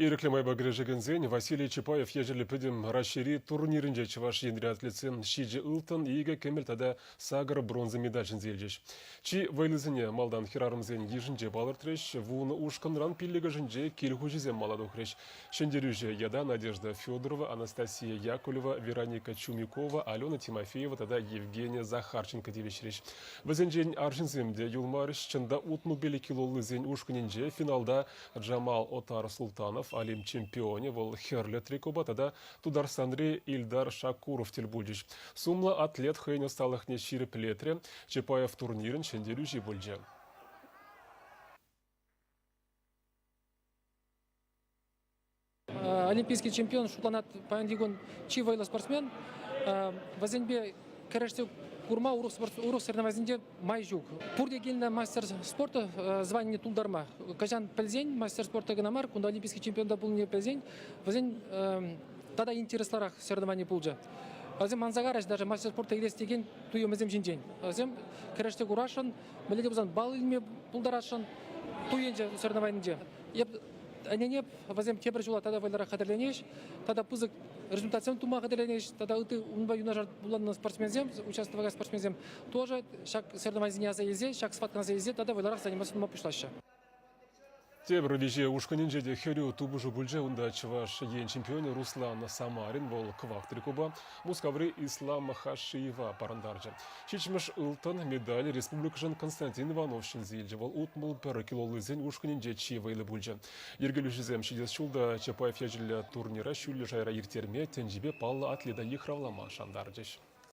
Ирӗклӗ майпа кӗрешекенсен Василий Чапаев ячӗллӗ Пӗтӗм Раҫҫейри турнирӗнче Чӑваш Енри атлетсем ҫичӗ ылтӑн, икӗ кӗмӗл тата сакӑр бронза медаль ҫӗнсе илчӗҫ. Чи вӑйлисене малтан хӗрарӑмсен йышӗнче палӑртрӗҫ, вунӑ ушкӑнран пиллӗкӗшӗнче кил хуҫисем мала тухрӗҫ. Ҫӗнтерӳҫӗ ята Надежда Федорова, Анастасия Яковлева, Вероника Чумикова, Алена Тимофеева тата Евгения Захарченко тивӗҫрӗҫ. Вӗсенчен арҫынсем те юлмарӗҫ. Чӑн та, 65 килоллисен ушкӑнӗнче финалта Джамал Отар Султанов Олимп чемпионӗ, вӑл хӗрлӗ трикопа тата Тутарстанри Ильдар Шакуров тӗл пулчӗҫ. Сумлӑ атлет хӑйӗн ӑсталӑхне ҫирӗплетрӗ, Чапаев турнирӗн ҫӗнтерӳҫи пулчӗ. Олимпийский чемпион шутланать паянхи кун чи вӑйлӑ спортсмен. Вӗсемпе кӗрешсе курма урӑх, урӑх соревнованисенче май ҫук. Пурте килнӗ мастер спорта званине тултарма. Кӑҫан пӗлсен, мастер спорта кӑна мар, кунта олимпийский чемпион та пулнине пӗлсен, вӗсен тата интереслӑрах соревновани пулчӗ. Вӗсем манса караҫ даже мастер спорта илес текен туйӑмӗсем ҫинчен. Вӗсем кӗрешсе курасшӑн, мӗнле те пулсан балл илме пултарасшӑн ту енче соревнованинче. Эп ӗненеп, вӗсем тепӗр ҫула тата вӑйлӑрах хатӗрленӗҫ, тата пысӑк результатсем тума хатӗрленӗҫ, тата ытти унпа юнашар пулнӑ спортсменсем, участвовакан спортсменсем тоже ҫак соревнованисене аса илсе, ҫак схваткӑна аса илсе тата вӑйлӑрах заниматься тума пуҫлаҫҫӗ. Тепӗр виҫе ушкӑнӗнче те хӗрӳ тупӑшу пулчӗ. Унта Чӑваш Ен чемпионӗ Руслан Самарин, вӑл кӑвак трикопа, Мускаври Ислам Хашиева парӑнтарчӗ. Ҫиччӗмӗш ылтӑн медаль республикӑшӑн Константин Иванов ҫӗнсе илчӗ. Вӑл 61 килоллисен ушкӑнӗнче чи вӑйлӑ пулчӗ. Йӗркелӳҫӗсем ҫитес ҫул та Чапаев ячӗллӗ турнира ҫӳллӗ шайра ирттерме тӗнчипе паллӑ атлета йыхравлама шантарчӗҫ.